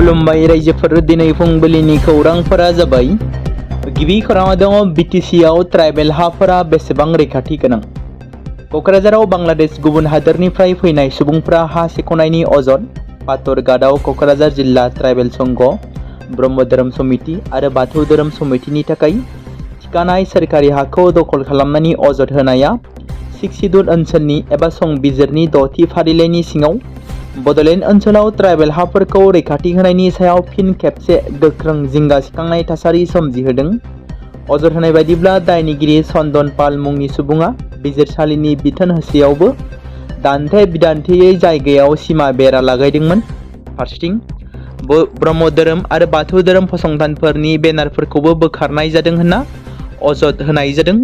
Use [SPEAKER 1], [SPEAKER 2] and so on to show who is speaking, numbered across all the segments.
[SPEAKER 1] खुलुमबाय रायजोफोर दिनै फुंबिलिनि खौरांफोरा जाबाय। गिबि खौराङाव दङ बिटिसिआव ट्राइबेल हाफोरा बेसेबां रैखाथि गोनां। क'क्राझाराव बांलादेश गुबुन हादोरनिफ्राय फैनाय सुबुंफोरा हा सेख'नायनि अजद। पाथरघाटआव क'क्राझार जिल्ला ट्राइबेल संघ, ब्रह्म धोरोम समिति आरो बाथौ धोरोम समितिनि थाखाय थिखानाय सोरखारि हाखौ दखल खालामनायनि अजद होनाया 6 सिड्युल ओनसोलनि एबा संबिजिरनि 6थि फारिलाइनि सिङाव बड'लेण्ड ओनसोलाव ट्राइबेल हाफोरखौ रैखाथि होनायनि सायाव फिन खेबसे गोख्रों जिंगा सिखांनाय थासारि सोमजिहोदों। अजद होनाय बायदिब्ला दायनिगिरि चन्दन पाल मुंनि सुबुङा बिजिरसालिनि बिथोन होसेयावबो दान्थे बिदान्थेयै जायगायाव सिमा बेरा लागायदोंमोन। फारसेथिं ब्रह्म धोरोम आरो बाथौ धोरोम फसंथानफोरनि बेनारफोरखौबो बोखारनाय जादों होनना अजद होनाय जादों।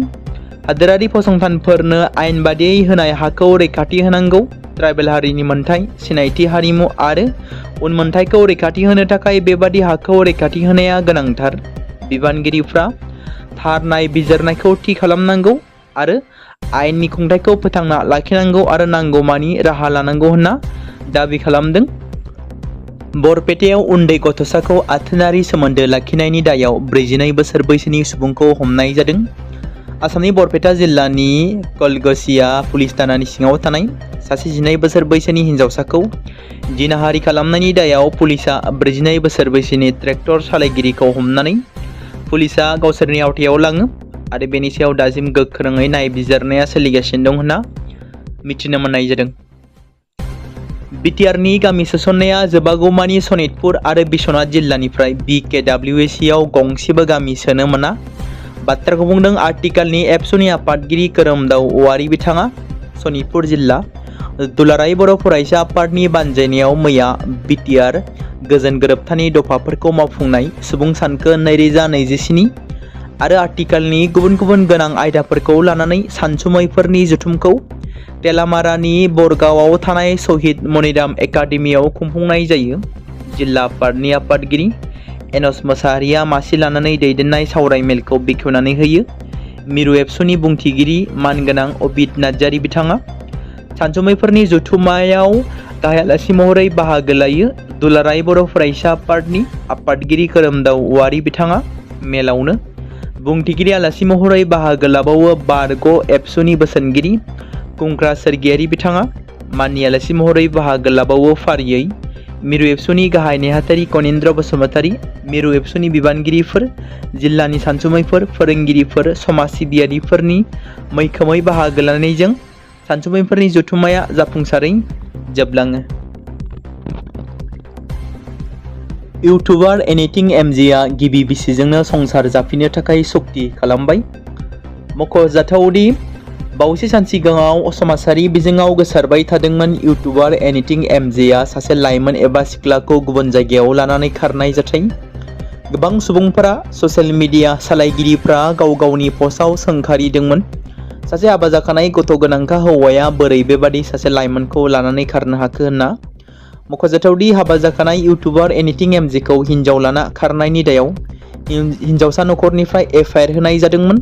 [SPEAKER 1] हादोरारि फसंथानफोरनो आयेन बादियै होनाय हाखौ रैखाथि होनांगौ। ट्राइबेल हारिनि मोनथाय, सिनायथि, हारिमु आरो उनमोनथायखौ रैखाथि होनो थाखाय बेबादि हाखौ रैखाथि होनाया गोनांथार। बिबानगिरिफ्रा थार नायबिजिरनायखौ थि खालामनांगौ आरो आयेननि खुंथायखौ फोथांना लाखिनांगौ आरो नांगौमानि राहा लानांगौ होनना दाबि खालामदों। बरपेटायाव उन्दै गथ'साखौ आथोनारि सोमोन्दो लाखिनायनि दायाव 42 बोसोर बैसोनि सुबुंखौ हमनाय जादों। आसामनि बरपेटा जिल्लानि कलगसिया पुलिस थानानि सिङाव थानाय सासे 12 बोसोर बैसोनि हिन्जावसाखौ जिनाहारि खालामनायनि दायाव पुलिसा 42 बोसोर बैसोनि ट्रेक्टर सालायगिरिखौ हमनानै पुलिसा गावसोरनि आवथायाव लाङो आरो बेनि सायाव दासिम गोख्रोङै नायबिजिरनाया सोलिगासिनो दं होनना मिथिनो मोननाय जादों। बिटिआरनि गामि सोसननाया जोबागौमानि सनितपुर आरो बिश्वनाथ जिल्लानिफ्राय BKWSC आव गंसेबो गामि सोनो मोना बाथ्राखौ बुंदों आर्टिकेलनि एबसुनि आफादगिरि खोरोमदाव औवारि बिथाङा। सनितपुर जिल्ला दुलाराय बर' फरायसा आफादनि बानजायनायाव मैया बिटिआर गोजोन गोरोबथानि दफाफोरखौ मावफुंनाय सुबुं सानखो 2027 आरो आर्टिकेलनि गुबुन गुबुन गोनां आयदाफोरखौ लानानै सानसुमैफोरनि जथुमखौ तेलामारानि बरगावआव थानाय शहीद मनिराम एकाडेमियाव खुंफुंनाय जायो। जिल्ला आफादनि आफादगिरि एनस मोसाहारिया मासि लानानै दैदेननाय सावरायमेलखौ बेखेवनानै होयो। मिरु एबसुनि बुंथिगिरि मानगोनां अबिद नार्जारि बिथाङा सानसुमैफोरनि जथुमायाव गाहाय आलासि महरै बाहागो लायो। दुलाराय बर' फरायसा आफादनि आफादगिरि खोरोमदाव औवारि बिथाङा मेलावनो बुंथिगिरि आलासि महरै बाहागो लाबावो। बारग' एबसुनि बोसोनगिरि कुंक्रा सोरगियारि बिथाङा माननि आलासि महरै बाहागो लाबावो। फारियै मिरु एबसुनि गाहाय नेहाथारि कनिन्द्र बसुमतारी, मिरु एबसुनि बिबानगिरिफोर, जिल्लानि सानसुमैफोर, फोरोंगिरिफोर, समाज सिबियारिफोरनि मैखोमै बाहागो लानायजों सानसुमैफोरनि जथुम्माया जाफुंसारै जोबलाङो। इउटुबार एनिथिं एमजेआ गिबि बिसिजोंनो संसार जाफिननो थाखाय सक्ति खालामबाय। मख'जाथावदि बावैसो सान सिगाङाव समाजारि बिजोङाव गोसारबाय थादोंमोन इउटुबार एनिथिं एमजेआ सासे लाइमोन एबा सिख्लाखौ गुबुन जायगायाव लानानै खारनाय जाथाय। गोबां सुबुंफोरा ससियेल मिडिया सालायगिरिफ्रा गाव गावनि पस्टआव सोंखारिदोंमोन सासे हाबा जाखानाय गथ' गोनांखा हौवाया बोरै बेबादि सासे लाइमोनखौ लानानै खारनो हाखो होनना। मख'जाथावदि हाबा जाखानाय इउटुबार एनिथिं एमजेखौ हिन्जाव लाना खारनायनि दायाव हिन्जावसा नखरनिफ्राय एफआइआर होनाय जादोंमोन।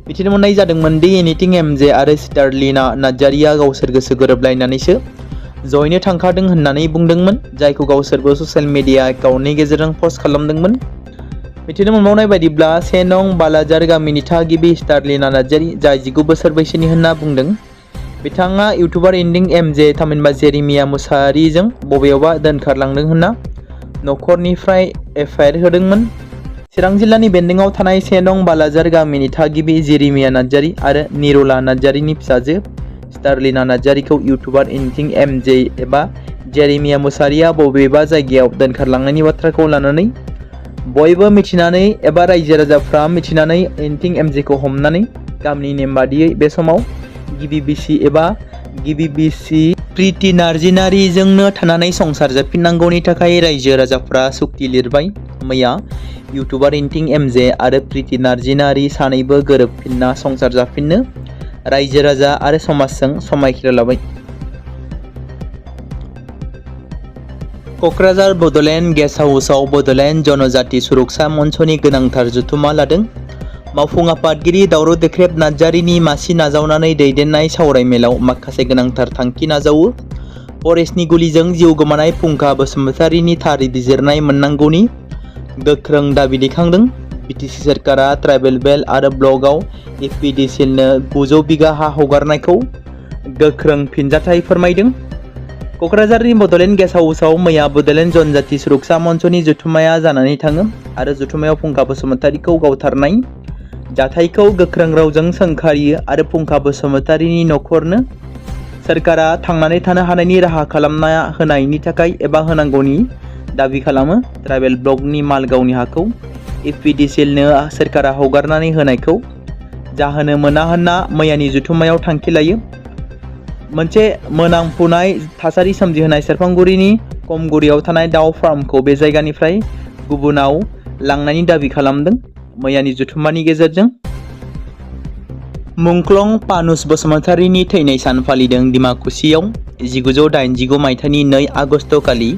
[SPEAKER 1] मिथिनो मोननाय जादोंमोन दि एनिथिं एमजे आरो स्टारलिना नार्जारिया गावसोर गोसो गोरोबलायनानैसो जयैनो थांखादों होननानै बुंदोंमोन, जायखौ गावसोरबो ससियेल मिडिया एकाउन्टनि गेजेरजों पस्ट खालामदोंमोन। मिथिनो मोनबावनाय बायदिब्ला 1 नं बालाजार गामिनि थागिबि स्टारलिना नार्जारि, जाय 19 बोसोर बैसोनि होनना बुंदों। बिथाङा इउटुबार एनिथिं एमजे थामहिनबा जेरेमिया मुसाहारिजों बबेयावबा दोनखारलांदों होनना नखरनिफ्राय एफआइआर होदोंमोन। चिरां जिल्लानि बेन्दोंआव थानाय 1 नं बालाजार गामिनि थागिबि जेरेमिया नार्जारि आरो निरला नार्जारिनि फिसाजो स्टारलिना नार्जारिखौ इउटुबार एनिथिं एमजे एबा जेरेमिया मुसाहारिया बबेबा जायगायाव दोनखारलांनायनि बाथ्राखौ लानानै बयबो मिथिनानै एबा रायजो राजाफ्रा मिथिनानै एनिथिं एमजेखौ हमनानै गामिनि नेम बादियै बे समाव गिबि बिसि एबा गिबि बिसि प्रिति नार्जारिजोंनो थानानै संसार जाफिननांगौनि थाखाय रायजो राजाफ्रा सुक्ति लिरबाय। मैया इउटुबार एनिथिं एमजे आरो प्रिति नार्जारि सानैबो गोरोबफिनना संसार जाफिननो रायजो राजा आरो समाजजों समायखिरा लाबाय। क'क्राझार बड'लेण्ड गेस्ट हाउसआव बड'लेण्ड जनजाति सुरक्षा मन्चनि गोनांथार जथुमा लादों। मावफुं आफादगिरि दावराव देख्रेब नार्जारिनि मासि नाजावनानै दैदेननाय सावरायमेलाव माखासे गोनांथार थांखि नाजावो। फरेस्टनि गुलिजों जिउ गोमानाय फुंखा बसुमतारीनि थार बिजिरनाय मोननांगौनि गोख्रों दाबि दैखांदों। बिटिसि सरकारा ट्राइबेल बेल्ट आरो ब्लकआव एफपिडिसिएलनो 900 बिगा हा हगारनायखौ गोख्रों फिनजाथाय फोरमायदों। क'क्राझारनि बड'लेण्ड गेस्ट हाउसआव मैया बड'लेण्ड जनजाति सुरक्षा मन्चनि जथुम्माया जानानै थाङो आरो जथुम्मायाव फुंखा बसुमतारीखौ गावथारनाय जाथायखौ गोख्रों रावजों सोंखारियो आरो फुंखा बसुमतारीनि नखरनो सरकारा थांनानै थानो हानायनि राहा खालामना होनायनि थाखाय एबा होनांगौनि दाबि खालामो। ट्राइबेल ब्लकनि मालगावनि हाखौ एफपिडिसिएलनो सरकारा हगारनानै होनायखौ जाहोनो मोना होनना मैयानि जथुम्मायाव थांखि लायो। मोनसे मोनांफुनाय थासारि सोमजिहोनाय सेरफांगुरिनि कमगुरियाव थानाय दाउ फार्मखौ बे जायगानिफ्राय गुबुनाव लांनायनि दाबि खालामदों। मैयानि जथुम्मानि गेजेरजों मुंख्लं पानुस बसुमतारीनि थैनाय सान फालिदों। डिमाकुसियाव 1989 मायथाइनि 2 आगस्ट खालि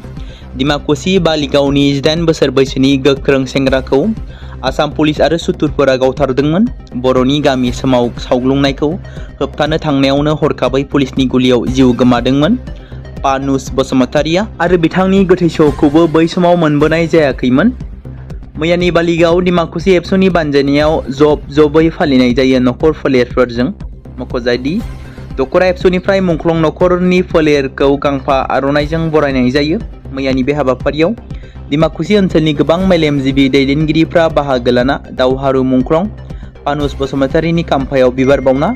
[SPEAKER 1] डिमाकुसि बालिगावनि 18 बोसोर बैसोनि गोख्रों सेंग्राखौ आसाम पुलिस आरो सुथुरफोरा गावथारदोंमोन। बर'नि गामि सावग्लुंनायखौ होबथानो थांनायावनो हरखाबै पुलिसनि गुलियाव जिउ गोमादोंमोन पानुस बसुमतारीया आरो बिथांनि गोथै सह'खौबो बै समाव मोनबोनाय जायाखैमोन। मैयानि बालिगाव डिमाकुसि एबसुनि बानजायनायाव जबै फालिनाय जायो नखर फोलेरफोरजों। मख'जायोदि दखरा एबसुनिफ्राय मुंख्लं नखरनि फोलेरखौ गांफा आर'नाइजों बरायनाय जायो। मैयानि बे हाबाफारियाव डिमाकुसि ओनसोलनि गोबां मेलेमजिबि दैदेनगिरिफ्रा बाहागो लाना दावहारु मुंख्लं पानुस बसुमतारीनि खाम्फायाव बिबार बावना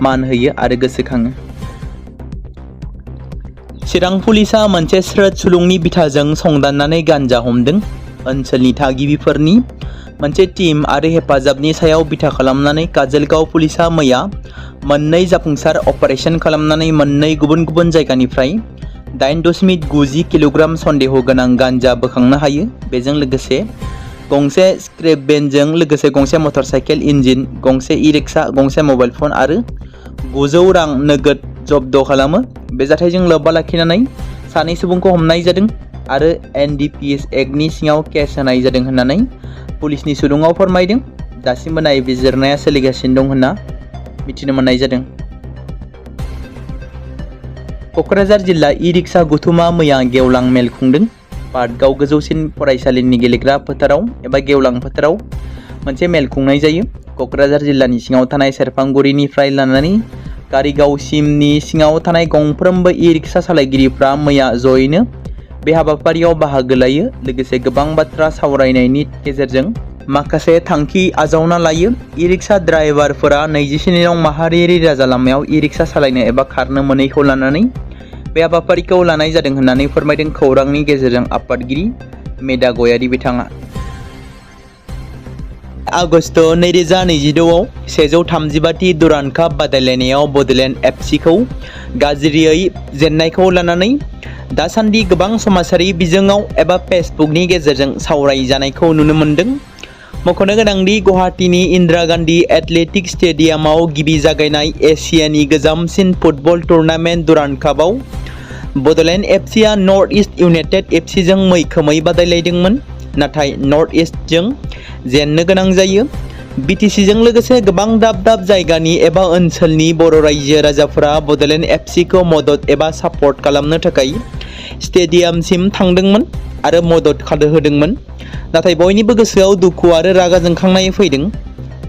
[SPEAKER 1] मान होयो आरो गोसोखाङो। चिरां पुलिसा मोनसे स्रोद सुलुंनि बिथाजों संदाननानै गान्जा हमदों। ओनसोलनि थागिबिफोरनि मोनसे टीम आरो हेफाजाबनि सायाव बिथा खालामनानै काजलगांव पुलिसा मैया मोननै जाफुंसार अपारेशन खालामनानै मोननै गुबुन गुबुन जायगानिफ्राय 8.90 किल'ग्राम सन्देह गोनां गान्जा बोखांनो हायो। बेजों लोगोसे गंसे स्क्रैप बेनजों लोगोसे गंसे मटर साइकेल इन्जिन, गंसे ई-रिक्शा, गंसे मबाइल फन आरो 900 रां नोगोद जब्द खालामो। बे जाथायजों लोब्बा लाखिनानै सानै सुबुंखौ हमनाय जादों आरो NDPS एक्टनि सिङाव केस होनाय जादों होननानै पुलिसनि सुलुङाव फोरमायदों। दासिमबो नायबिजिरनाया सोलिगासिनो दं होनना मिथिनो मोननाय जादों। क'क्राझार जिल्ला ई-रिक्शा गौथुमा मैया गेवलां मेल खुंदों। पाटगाव गोजौसिन फरायसालिनि गेलेग्रा फोथाराव एबा गेवलां फोथाराव मोनसे मेल खुंनाय जायो। क'क्राझार जिल्लानि सिङाव थानाय सेरफांगुरिनिफ्राय लानानै कारिगावसिमनि सिङाव थानाय गंफ्रोमबो ई-रिक्शा सालायगिरिफ्रा मैया जयैनो बे हाबाफारियाव बाहागो लायो। लोगोसे गोबां बाथ्रा सावरायनायनि गेजेरजों माखासे थांखि आजावना लायो। ई-रिक्शा ड्राइभारफोरा 24 नं माहारियारि राजा लामायाव ई-रिक्शा सालायनो एबा खारनो मोनैखौ लानानै बे हाबाफारिखौ लानाय जादों होननानै फोरमायदों खौरांनि गेजेरजों आफादगिरि मेदा गयारि बिथाङा। आगस्ट 2026 आव 135थि दुरान्ड काप बादायलायनायाव बड'लेण्ड एफसिखौ गाज्रियै जेननायखौ लानानै दासान्दि गोबां समाजारि बिजोङाव एबा फेसबुकनि गेजेरजों सावरायजानायखौ नुनो मोन्दों। मख'नो गोनांदि गुवाहाटीनि इन्दिरा गान्धी एथलेटिक स्टेडियामाव गिबि जागायनाय एसियानि गोजामसिन फुटबल टुर्नामेन्ट दुरान्ड कापआव बड'लेण्ड एफसिआ नर्थ इस्ट इउनाइटेड एफसिजों मैखोमै बादायलायदोंमोन, नाथाय नर्थ इस्टजों जेननो गोनां जायो। बिटिसिजों लोगोसे गोबां दाब दाब जायगानि एबा ओनसोलनि बर' रायजो राजाफोरा बड'लेण्ड एफसिखौ मदद एबा सापर्ट खालामनो थाखाय स्टेडियामसिम थांदोंमोन आरो मदद होदोंमोन। नाथाय बयनिबो गोसोआव दुखु आरो रागा जोंखांनाय फैदों।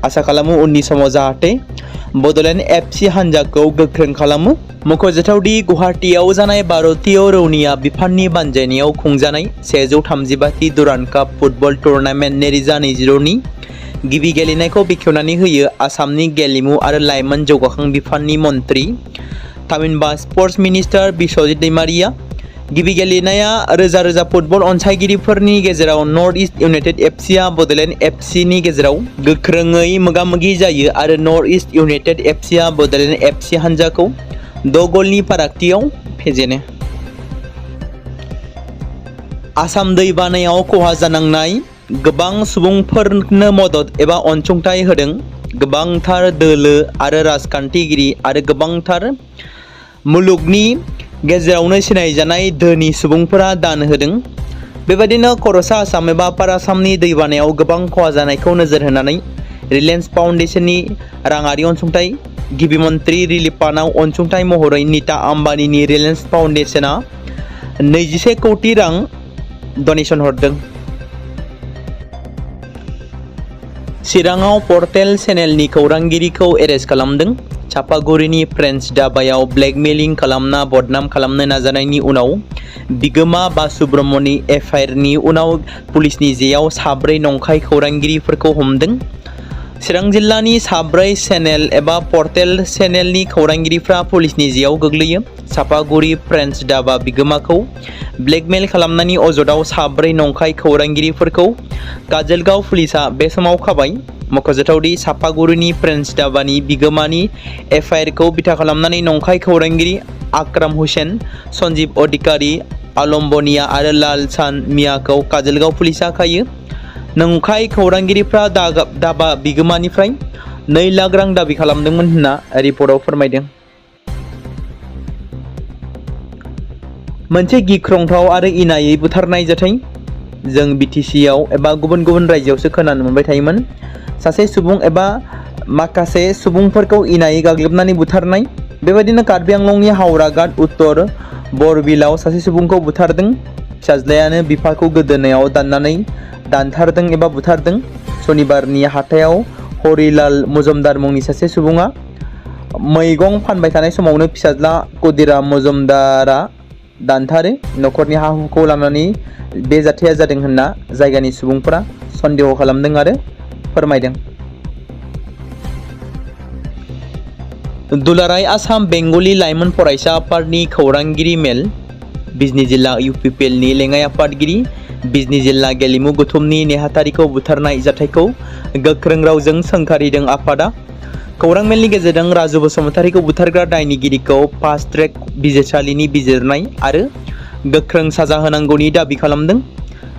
[SPEAKER 1] आसा खालामो उननि समाव जाहाथे बड'लेण्ड एफसि हान्जाखौ गोख्रों खालामो। मख'जाथावदि गुवाहाटीआव जानाय भारतीय रौनिया बिफाननि बानजायनायाव खुंजानाय 135थि दुरान्ड काप फुटबल टुर्नामेन्ट 2026 नि गिबि गेलेनायखौ बेखेवनानै होयो आसामनि गेलेमु आरो लाइमोन जौगाखां बिफाननि मन्थ्रि थामहिनबा स्पर्ट्स मिनिस्टार बिस्वजित दैमारिया। गिबि गेलेनाया रोजा रोजा फुटबल अनसायगिरिफोरनि गेजेराव नर्थ इस्ट इउनाइटेड एफसिआ बड'लेण्ड एफसिनि गेजेराव गोख्रोङै मोगा-मोगि जायो आरो नर्थ इस्ट इउनाइटेड एफसिआ बड'लेण्ड एफसि हान्जाखौ 6 गलनि फारागथियाव फेजेनो। आसाम दैबानायाव खहा जानांनाय गोबां सुबुंफोरनो मदद एबा अनसुंथाइ होदों। गोबांथार दोलो आरो राजखान्थिगिरि आरो गोबांथार मुलुगनि गेजेरावनो सिनायजानाय धोनि सुबुंफोरा दान होदों। बेबायदिनो खर'सा आसाम एबा आपार आसामनि दैबानायाव गोबां खहा जानायखौ नोजोर होनानै रिलायेन्स फाउन्डेसननि राङारि अनसुंथाइ गिबि मन्त्रि रिलिफ फान्डआव अनसुंथाइ महरै नीता आम्बानीनि रिलायन्स फाउन्डेशना 21 कौटि रां डनेशन हरदों। चिराङाव पर्टेल चेनेलनि खौरांगिरिखौ एरेस्ट खालामदों। चापागुरिनि फ्रेन्स दाबायाव ब्लेकमेलिं खालामना बदनाम खालामनो नाजानायनि उनाव बिगोमा बासु ब्रह्मनि एफआइआरनि उनाव पुलिसनि जेयाव 4 नंखाय खौरांगिरिफोरखौ हमदों। चिरां जिल्लानि 4 चेनेल एबा पर्टेल चेनेलनि खौरांगिरिफ्रा पुलिसनि जेयाव गोग्लैयो। चापागुरि फ्रेन्स दाबा बिगोमाखौ ब्लेकमेल खालामनायनि अजदआव 4 नंखाय खौरांगिरिफोरखौ काजलगाव पुलिसआ बे समाव खाबाय। मख'जाथावदि चापागुरिनि फ्रेन्स दाबानि बिगोमानि एफआइआरखौ बिथा खालामनानै नंखाय खौरांगिरि आक्राम हुसेन, सन्जीब अधिकारी, आलम बनिया आरो लाल सान मियाखौ काजलगाव पुलिसआ खायो। नंखाय खौरांगिरिफ्रा दाबा बिगोमानिफ्राय 2 लाख रां दाबि खालामदोंमोन होनना रिपर्टआव फोरमायदों। मोनसे गिख्रंथाव आरो इनायै बुथारनाय जाथाय जों बिटिसिआव एबा गुबुन गुबुन रायजोआवसो खोनानो मोनबाय थायोमोन। सासे सुबुं एबा माखासे सुबुंफोरखौ इनायै गाग्लोबनानै बुथारनाय। बेबायदिनो कार्बि आंलंनि हावराघाट उत्तर बरबिलाव सासे सुबुंखौ बुथारदों। फिसाज्लायानो बिफाखौ गोदोनायाव दाननानै दानथारदों एबा बुथारदों। सनिबारनि हाथायाव हरिलाल मजुमदार मुंनि सासे सुबुङा मैगं फानबाय थानाय समावनो फिसाज्ला कदिराम मजुमदारा दानथारो। न'खरनि हा हुखौ लानानै बे जाथाया जादों होनना जायगानि सुबुंफोरा सन्देह खालामदों आरो फोरमायदों। दुलाराय आसाम बेंगलि लाइमोन फरायसा आफादनि खौरांगिरि मेल। बिजनी जिल्ला इउपिपिएलनि लेङाइ आफादगिरि बिजनी जिल्ला गेलेमु गौथुमनि नेहाथारिखौ बुथारनाय जाथायखौ गोख्रों रावजों सोंखारिदों आफादा। खौरां मेलनि गेजेरजों राजु बसुमतारीखौ बुथारग्रा दायनिगिरिखौ फास्ट ट्रेक बिजिरसालिनि बिजिरनाय आरो गोख्रों साजा होनांगौनि दाबि खालामदों।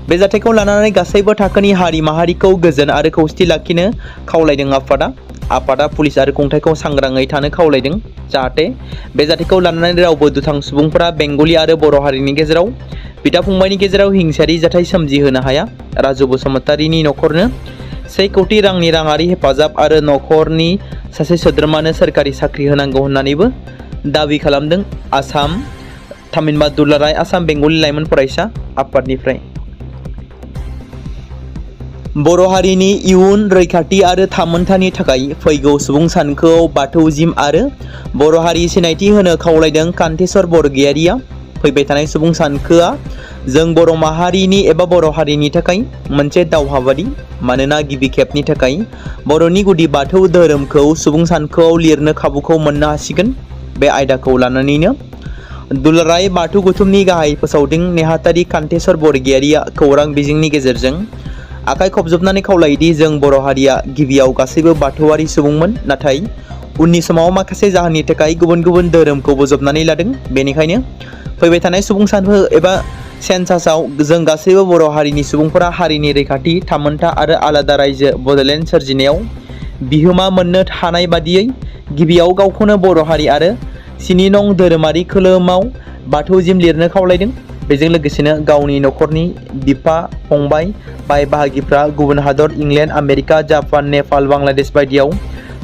[SPEAKER 1] बे जाथायखौ लानानै गासैबो थाखोनि हारि माहारिखौ गोजोन आरो खौसेथि लाखिनो खावलायदों आफादा। आफादा पुलिस आरो खुंथायखौ सांग्राङै थानो खावलायदों जाहाथे बे जाथायखौ लानानै रावबो दुथां सुबुंफोरा बेंगलि आरो बर' हारिनि गेजेराव बिदा फंबायनि गेजेराव हिंसायारि जाथाय सोमजिहोनो हाया। राजु बसुमतारीनि न'खरनो 1 कौटि रांनि राङारि हेफाजाब आरो न'खरनि सासे सोद्रोमानो सोरखारि साख्रि होनांगौ होननानैबो दाबि खालामदों आसाम थामहिनबा दुलाराय आसाम बेंगलि लाइमोन फरायसा आफादनिफ्राय। बर' हारिनि इयुन रैखाथि आरो थामोनथानि थाखाय फैगौ सुबुं सानखोआव बाथौ जिम आरो बर' हारि सिनायथि होनो खावलायदों कान्तेश्वर बरगयारिया। फैबाय थानाय सुबुं सानखोआ जों बर' माहारिनि एबा बर' हारिनि थाखाय मोनसे दावहाबादि। मानोना गिबि खेबनि थाखाय बर'नि गुदि बाथौ धोरोमखौ सुबुं सानखोआव लिरनो खाबुखौ मोननो हासिगोन। बे आयदाखौ लानानैनो दुलाराय बाथौ गौथुमनि गाहाय फोसावदिं नेहाथारि कान्तेश्वर बरगयारिया खौरां बिजोंनि गेजेरजों आखाइ खबजोबनानै खावलायोदि जों बर' हारिया गिबियाव गासैबो बाथौआरि सुबुंमोन, नाथाय उननि समाव माखासे जाहोननि थाखाय गुबुन गुबुन धोरोमखौ बोजबनानै लादों। बेनिखायनो फैबाय थानाय सुबुं सानखो एबा सेन्सासआव जों गासैबो बर' हारिनि सुबुंफोरा हारिनि रैखाथि, थामोनथा आरो आलादा रायजो बड'लेण्ड सोरजिनायाव बिहोमा मोननो हानाय बादियै गिबियाव गावखौनो बर' हारि आरो 7 नं धोरोमारि खोलोमाव बाथौ जिम लिरनो खावलायदों। बेजों लोगोसेनो गावनि न'खरनि बिफा, फंबाय, बाय बाहागिफ्रा गुबुन हादर England, America, Japan, Nepal, Bangladesh बायदियाव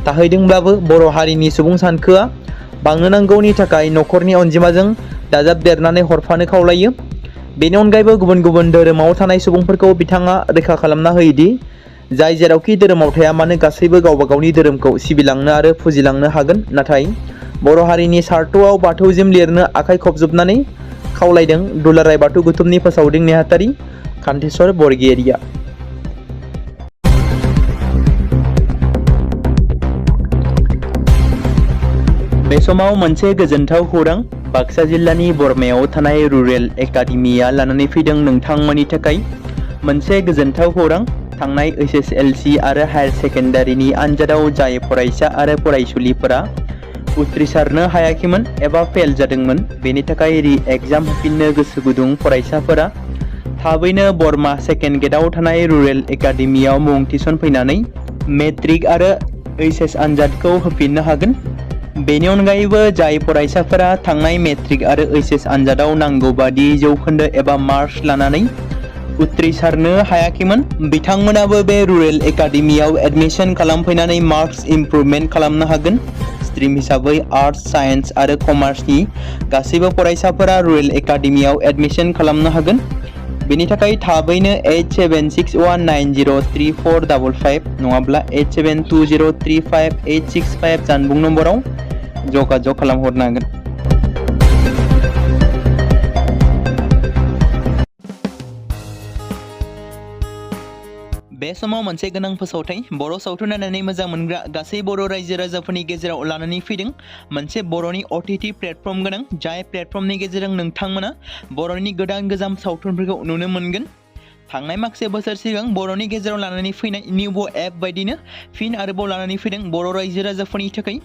[SPEAKER 1] थाहैदोंब्लाबो बर' हारिनि सुबुं सानखोआ बांनो नांगौनि थाखाय न'खरनि अनजिमाजों दाजाबदेरनानै हरफानो खावलायो। बेनि अनगायैबो गुबुन गुबुन धोरोमाव थानाय सुबुंफोरखौ बिथाङा रोखा खालामना होयोदि जाय जेरावखि धोरोमाव थाया मानो गासैबो गावबा गावनि धोरोमखौ सिबिलांनो आरो फुजिलांनो हागोन। नाथाय बर' हारिनि सार्थआव बाथौ जिम लिरनो आखाइ खबजोबनानै खावलायदों दुलाराय बाथौ गौथुमनि फोसावदिं नेहाथारि कान्तेश्वर बरगयारिया। बे समाव मोनसे गोजोनथाव खौरां बाक्सा जिल्लानि बरमायाव थानाय रुरेल एकाडेमिया लानानै फैदों नोंथांमोननि थाखाय मोनसे गोजोनथाव खौरां। थांनाय एसएसएलसी आरो हायार सेकेन्डारिनि आनजादाव जाय फरायसा आरो फरायसुलिफोरा उथ्रिसारनो हायाखैमोन एबा फेल जादोंमोन, बेनि थाखाय रि एग्जाम होफिननो गोसो गुदुं फरायसाफोरा थाबैनो बरमा सेकेन्ड गेटआव थानाय रुरेल एकाडेमियाव मुं थिसनफैनानै मेट्रिक आरो एचएस आनजादखौ होफिननो हागोन। बेनि अनगायैबो जाय फरायसाफोरा थांनाय मेट्रिक आरो एचएस आनजादाव नांगौ बादि जौखोन्दो एबा मार्क्स लानानै उथ्रिसारनो हायाखैमोन, बिथांमोनाबो बे रुरेल एकाडेमियाव एडमिशन खालामफैनानै मार्क्स इमप्रुभमेन्ट खालामनो हागोन। स्ट्रीम हिसाबै आर्ट्स, साइन्स आरो कमार्सनि गासैबो फरायसाफोरा रयेल एकाडेमियाव एडमिशन खालामनो हागोन। बेनि थाखाय थाबैनो 8761903455 नङाब्ला 8720358665 जानबुं नम्बराव जगाजग खालामहरनो हागोन। बे समाव मोनसे गोनां फोसावथाय बर' सावथुन नायनानै मोजां मोनग्रा गासै बर' रायजो राजाफोरनि गेजेराव लानानै फैदों मोनसे बर'नि OTT प्लेटफर्म गोनां, जाय प्लेटफर्मनि गेजेरजों नोंथांमोना बर'नि गोदान गोजाम सावथुनफोरखौ नुनो मोनगोन। थांनाय माखासे बोसोर सिगां बर'नि गेजेराव लानानै फैनाय निउबो एप बायदिनो फिन आरोबाव लानानै फैदों बर' रायजो राजाफोरनि थाखाय।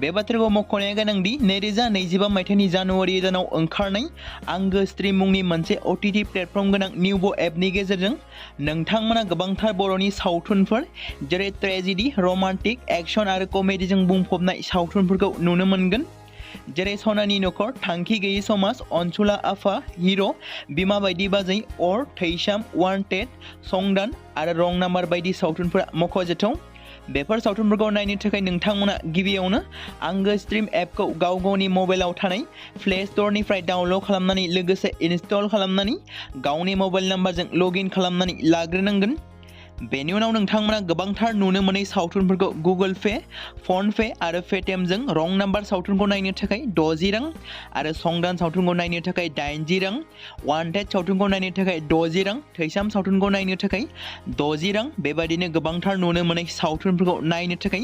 [SPEAKER 1] बे बाथ्राखौ मख'नाया गोनांदि 2025 मायथाइनि जानुवारि दानाव ओंखारनाय आंगो स्ट्रीम मुंनि मोनसे OTT प्लेटफर्म गोनां निउबो एपनि गेजेरजों नोंथांमोना गोबांथार बर'नि सावथुनफोर जेरै ट्रेजेडी, रमान्टिक, एक्शन आरो कमेडीजों बुंफबनाय सावथुनफोरखौ नुनो मोनगोन। जेरै सनानि नखर, थांखि गैयै समाज, अनसुला आफा, हिर', बिमा बायदि बाजै, अर, थैसाम, वान्टेड, संदान आरो रं नाम्बार बायदि सावथुनफोरा मख'जाथाव। बेफोर सावथुनफोरखौ नायनो थाखाय नोंथांमोना गिबियावनो आंगो स्ट्रीम एपखौ गावनि मबाइलाव थानाय प्ले स्ट'रनिफ्राय डाउनल'ड खालामनानै लोगोसे इनस्टल खालामनानै गावनि मबाइल नाम्बारजों लगइन खालामनानै लाग्रोनांगोन। बेनि उनाव नोंथांमोना गोबांथार नुनो मोनै सावथुनफोरखौ गुगोल पे, फन पे आरो पेटिएमजों रं नाम्बार सावथुनखौ नायनो थाखाय 60 रां आरो संदान सावथुनखौ नायनो थाखाय 80 रां, वान्टेड सावथुनखौ नायनो थाखाय 60 रां, थैसाम सावथुनखौ नायनो थाखाय 60 रां बेबायदिनो गोबांथार नुनो मोनै सावथुनफोरखौ नायनो थाखाय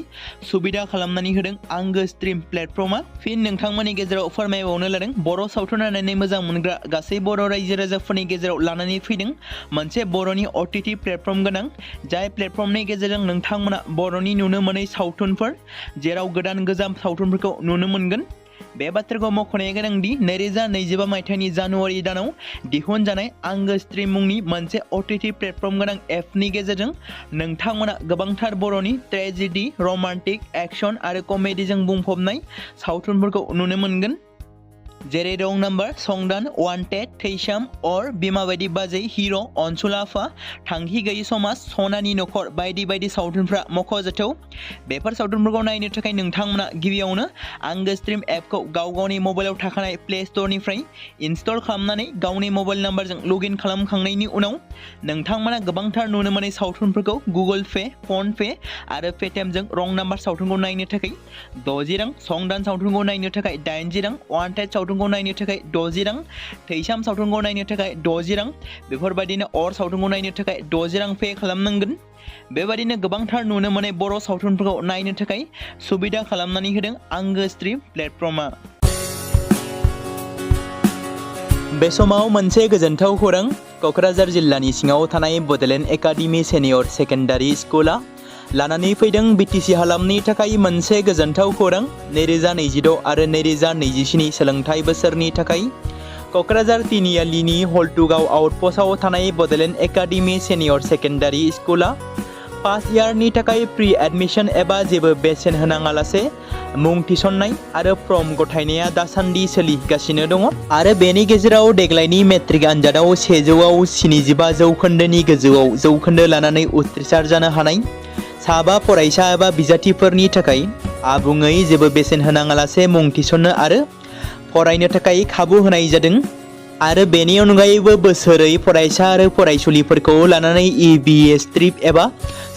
[SPEAKER 1] सुबिदा खालामनानै होदों आंगो स्ट्रीम प्लेटफर्मा। फिन नोंथांमोननि गेजेराव फोरमायबावनो लादों बर' सावथुन नायनानै मोजां मोनग्रा गासै बर' रायजो राजाफोरनि गेजेराव लानानै फैदों मोनसे बर'नि OTT प्लेटफर्म गोनां, जाय प्लेटफर्मनि गेजेरजों नोंथांमोना बर'नि नुनो मोनै सावथुनफोर जेराव गोदान गोजाम सावथुनफोरखौ नुनो मोनगोन। बे बाथ्राखौ मख'नाया गोनांदि 2025 मायथाइनि जानुवारि दानाव दिहुनजानाय आंगो स्ट्रीम मुंनि मोनसे OTT प्लेटफर्म गोनां एपनि गेजेरजों नोंथांमोना गोबांथार बर'नि ट्रेजेडी, रमान्टिक, एक्शन आरो कमेडीजों बुंफबनाय सावथुनफोरखौ नुनो मोनगोन। जेरै रं नाम्बार, संदान, वान्टेड, थैसाम, अर, बिमा बायदि बाजै, हिर', अनसुला आफा, थांखि गैयै समाज, सनानि नखर बायदि बायदि सावथुनफ्रा मख'जाथाव। बेफोर सावथुनफोरखौ नायनो थाखाय नोंथांमोना गिबियावनो आंगो स्ट्रीम एपखौ गावनि मबाइलाव थाखानाय प्ले स्ट'रनिफ्राय इनस्टल खालामनानै गावनि मबाइल नाम्बारजों लगइन खालामखांनायनि उनाव नोंथांमोना गोबांथार नुनो मोनै सावथुनफोरखौ गुगोल पे, फन पे आरो पेटिएमजों रं नाम्बार सावथुनखौ नायनो थाखाय 60 रां, संदान सावथुनखौ नायनो थाखाय 80 रां, वान्टेड सावथुनखौ नायनो थाखाय 60 रां, थैसाम सावथुनखौ नायनो थाखाय 60 रां बेफोरबायदिनो अर सावथुनखौ नायनो थाखाय 60 रां पे खालामनांगोन। बेबायदिनो गोबांथार नुनो मोनै बर' सावथुनफोरखौ नायनो थाखाय सुबिदा खालामनानै होदों आंगो स्ट्रीम प्लेटफर्मा। बे समाव मोनसे गोजोनथाव खौरां, क'क्राझार जिल्लानि सिङाव थानाय बड'लेण्ड एकाडेमि सिनियर सेकेन्डारि स्कुला लानानै फैदों BTC हालामनि थाखाय मोनसे गोजोनथाव खौरां। 2026 आरो 2027 सोलोंथाइ बोसोरनि थाखाय क'क्राझार तिनिआलिनि हल्टुगाव आउटपस्टआव थानाय बड'लेण्ड एकाडेमि सिनियर सेकेन्डारि स्कुला फार्स्ट इयारनि थाखाय प्रि एडमिशन एबा जेबो बेसेन होनाङालासे मुं थिसननाय आरो फर्म गथायनाया दासान्दि सोलिगासिनो दङ आरो बेनि गेजेराव देग्लायनि मेट्रिक आनजादाव 100आव 75 जौखोन्दोनि गोजौआव जौखोन्दो लानानै उथ्रिसार जानो हानाय साबा फरायसा एबा बिजाथिफोरनि थाखाय आबुङै जेबो बेसेन होनाङालासे मुं थिसननो आरो फरायनो थाखाय खाबु होनाय जादों आरो बेनि अनगायैबो बोसोरै फरायसा आरो फरायसुलिफोरखौ लानानै EBS ट्रिप एबा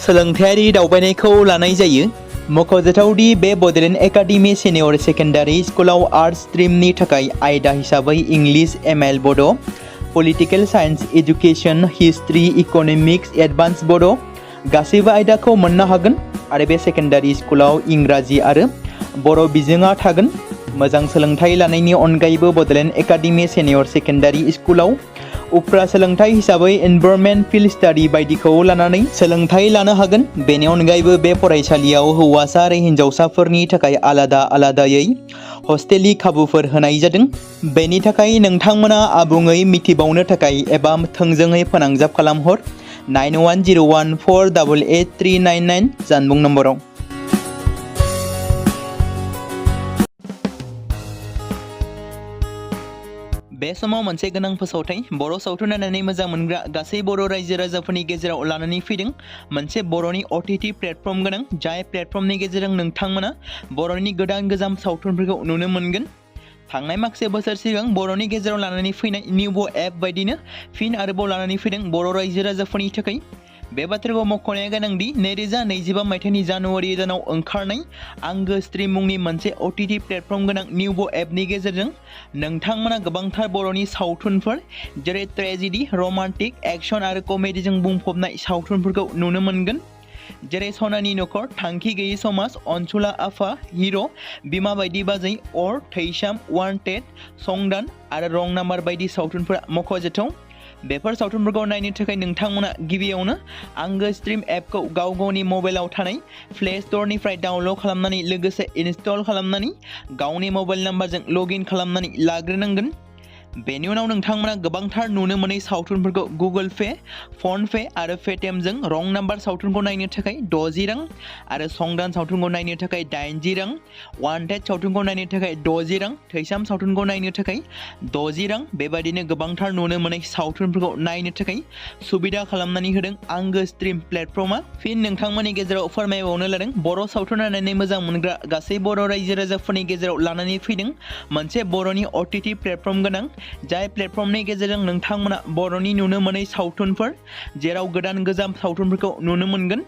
[SPEAKER 1] सोलोंथायारि दावबायनायखौ लानाय जायो। मख'जाथावदि बे बड'लेण्ड एकाडेमि सिनियर सेकेन्डारि स्कुलाव आर्ट्स स्ट्रिमनि थाखाय आयदा हिसाबै इंलिश, ML बड', political science, education, history, economics, advance बड' गासैबो आयदाखौ मोननो हागोन आरो बे सेकेन्डारि स्कुलाव इंराजि आरो बर' बिजोङा थागोन। मोजां सोलोंथाइ लानायनि अनगायैबो बड'लेण्ड एकाडेमि सिनियर सेकेन्डारि स्कुलाव उफ्रा सोलोंथाइ हिसाबै एनभायरनमेन्ट, फिल्ड स्टाडि बायदिखौ लानानै सोलोंथाइ लानो हागोन। बेनि अनगायैबो बे फरायसालियाव हौवासा आरो हिन्जावसाफोरनि थाखाय आलादायै हस्टेलनि खाबुफोर होनाय जादों। बेनि थाखाय नोंथांमोना आबुङै मिथिबावनो थाखाय एबा थोंजोङै फोनांजाब खालामहर 9101488399 जानबुं नम्बराव। बे समाव मोनसे गोनां फोसावथाय बर' सावथुन नायनानै मोजां मोनग्रा गासै बर' रायजो राजाफोरनि गेजेराव लानानै फैदों मोनसे बर'नि OTT प्लेटफर्म गोनां जाय प्लेटफर्मनि गेजेरजों नोंथांमोना बर'नि गोदान गोजाम सावथुनफोरखौ नुनो मोनगोन। थांनाय माखासे बोसोर सिगां बर'नि गेजेराव लानानै फैनाय निउबो एप बायदिनो फिन आरोबाव लानानै फैदों बर' रायजो राजाफोरनि थाखाय। बे बाथ्राखौ मख'नाया गोनांदि 2025 मायथाइनि जानुवारि दानाव ओंखारनाय आंगो स्ट्रीम मुंनि मोनसे OTT प्लेटफर्म गोनां निउबो एपनि गेजेरजों नोंथांमोना गोबांथार बर'नि सावथुनफोर जेरै ट्रेजेडी, रमान्टिक, एक्शन आरो कमेडीजों बुंफबनाय सावथुनफोरखौ नुनो मोनगोन। जेरै सनानि नखर, थांखि गैयै समाज, अनसुला आफा, हिर', बिमा बायदि बाजै, अर, थैसाम, वान्टेड, संदान आरो रं नाम्बार बायदि सावथुनफोरा मख'जाथाव। बेफोर सावथुनफोरखौ नायनो थाखाय नोंथांमोना गिबियावनो आंगो स्ट्रीम एपखौ गाव गावनि मबाइलाव थानाय प्ले स्ट'रनिफ्राय डाउनल'ड खालामनानै लोगोसे इनस्टल खालामनानै गावनि मबाइल नाम्बारजों लगइन खालामनानै लाग्रोनांगोन। बेनि उनाव नोंथांमोना गोबांथार नुनो मोनै सावथुनफोरखौ गुगोल पे, फन पे आरो पेटिएमजों रं नाम्बार सावथुनखौ नायनो थाखाय 60 रां आरो संदान सावथुनखौ नायनो थाखाय 80 रां, वान्टेड सावथुनखौ नायनो थाखाय 60 रां, थैसाम सावथुनखौ नायनो थाखाय 60 रां बेबायदिनो गोबांथार नुनो मोनै सावथुनफोरखौ नायनो थाखाय सुबिदा खालामनानै होदों आंगो स्ट्रीम प्लेटफर्मा। फिन नोंथांमोननि गेजेराव फोरमायबावनो लादों बर' सावथुन नायनानै मोजां मोनग्रा गासै बर' रायजो राजाफोरनि गेजेराव लानानै फैदों मोनसे बर'नि OTT प्लेटफर्म गोनां जाय प्लेटफर्मनि गेजेरजों नोंथांमोना बर'नि नुनो मोनै सावथुनफोर जेराव गोदान गोजाम सावथुनफोरखौ नुनो मोनगोन।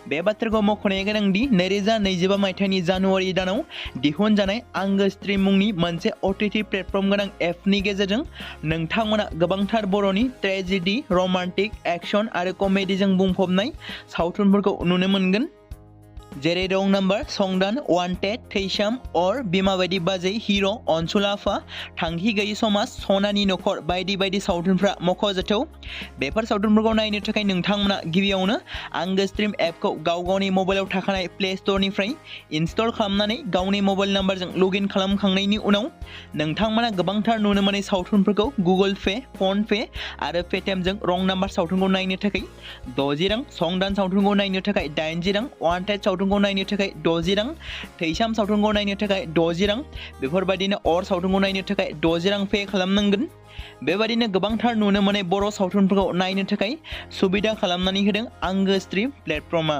[SPEAKER 1] बे बाथ्राखौ मख'नाया गोनांदि 2025 मायथाइनि जानुवारि दानाव दिहुनजानाय आंगो स्ट्रीम मुंनि मोनसे OTT प्लेटफर्म गोनां एपनि गेजेरजों नोंथांमोना गोबांथार बर'नि ट्रेजेडी, रमान्टिक, एक्शन आरो कमेडीजों बुंफबनाय सावथुनफोरखौ नुनो मोनगोन। जेरै रं नाम्बार, संदान, वान्टेड, थैसाम, अर, बिमा बायदि बाजै, हिर', अनसुला आफा, थांखि गैयै समाज, सनानि नखर बायदि बायदि सावथुनफ्रा मख'जाथाव। बेफोर सावथुनफोरखौ नायनो थाखाय नोंथांमोना गिबियावनो आंगो स्ट्रीम एपखौ गाव गावनि मबाइलाव थाखानाय प्ले स्ट'रनिफ्राय इनस्टल खालामनानै गावनि मबाइल नाम्बारजों लगइन खालामखांनायनि उनाव नोंथांमोना गोबांथार नुनो मोनै सावथुनफोरखौ गुगोल पे, फन पे आरो पेटिएमजों रं नाम्बार सावथुनखौ नायनो थाखाय 60 रां, संदान सावथुनखौ नायनो थाखाय 80 रां, वान्टेड सावथुनखौ नायनो थाखाय 60 रां, थैसाम सावथुनखौ नायनो थाखाय 60 रां बेफोरबायदिनो अर सावथुनखौ नायनो थाखाय 60 रां पे खालामनांगोन। बेबायदिनो गोबांथार नुनो मोनै बर' सावथुनफोरखौ नायनो थाखाय सुबिदा खालामनानै होदों आंगो स्ट्रीम प्लेटफर्मा।